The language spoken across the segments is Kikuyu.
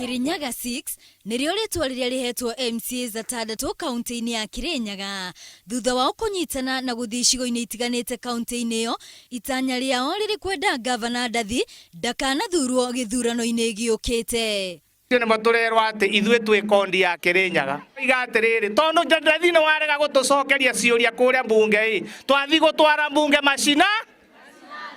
Kirinyaga 6 nĩrĩo rĩtwa rĩrĩa rĩhetwo MCAs atandatũ kaunti-inĩ ya Kirinyaga thutha wao kũnyitana na gũthiĩ icigo-inĩ itiganĩte kaunti-inĩ ĩyo, itanya rĩao rĩrĩ kwenda ngavana Ndathi ndakanathurwo gĩthurano-inĩ gĩũkĩte. Acio nĩmo tũrerwo atĩ ithuĩ twĩ kondi ya Kĩrĩnyaga. Iga atĩrĩrĩ, tondũ Ndathi nĩ warega gũtũcokeria ciũria kũrĩa mbunge ĩ, twathiĩ gũtwara mbunge macina,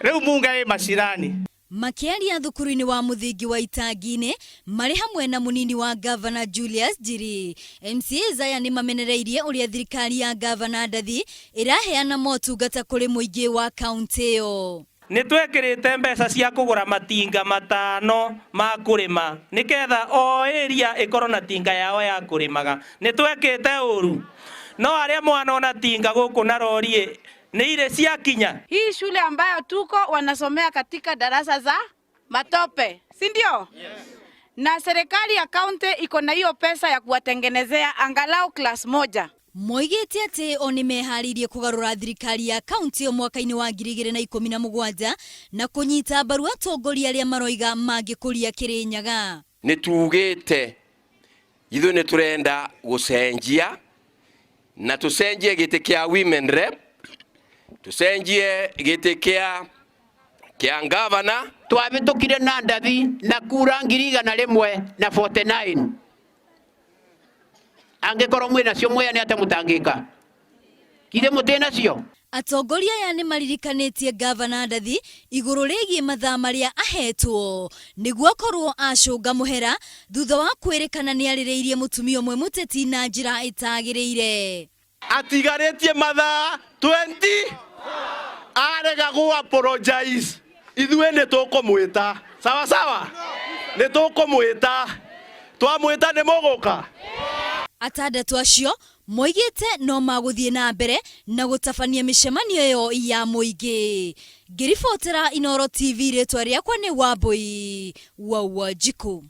rĩu mbunge ĩ macinani. Makĩaria thukuru-inĩ wa mũthingi wa Itangi-inĩ marĩ hamwe na mũnini wa ngavana Julius Njiri, MCAs aya nĩ mamenereirie ũrĩa thirikari ya ngavana Ndathi ĩraheana motungata kũrĩ mũingĩ wa kaũntĩ ĩyo. Nĩ twekĩrĩte mbeca cia kũgũra matinga matano ma kũrĩma nĩketha o area ĩkorwo na tinga yao ya kũrĩmaga. Nĩ twekĩte ũru? No arĩa mwanona tinga gũkũ na rori ĩ, nĩ irĩ ciakinya? Hii shule ambayo tuko wanasomea katika darasa za matope, si ndio? Yes. Na serikali ya kaunti iko na hiyo pesa ya kuwatengenezea angalau class moja. Moigĩte atĩ o nĩ meharĩirie kũgarũra thirikari ya kaunti ĩyo mwaka-inĩ wa 2017 na kũnyita mbaru atongoria arĩa maroiga mangĩkũria Kĩrĩnyaga. Nĩ tugĩte ithuĩ nĩ tũrenda gũcenjia na tũcenjie gĩtĩ kĩa women rep, tũcenjie gĩtĩ kĩa kĩa ngavana. Twahĩtũkire na Ndathi na kura 149,000. Angĩkorwo mwĩ nacio mwĩyane atĩ mũtangĩka. Githĩ mũtĩ nacio? Atongoria aya nĩ maririkanĩtie ngavana Ndathi igũrũ rĩgiĩ mathaa marĩa ahetwo nĩguo akorwo acũnga mũhera thutha wa kwĩrĩkana nĩ arĩrĩirie mũtumia ũmwe mũteti na njĩra ĩtagĩrĩire. Atigarĩtie mathaa 20 arega gũ apologize ithuĩ nĩ tũkũmwĩta sawa sawa, nĩ tũkũmwĩta, twamwĩta nĩ mũgũka. Atandatũ acio moigĩte no magũthiĩ na mbere na gũtabania mĩcemanio ĩyo ya mũingĩ. Ngĩribotera Inooro TV rĩtwa rĩakwa nĩ Wambui wa Wanjikũ.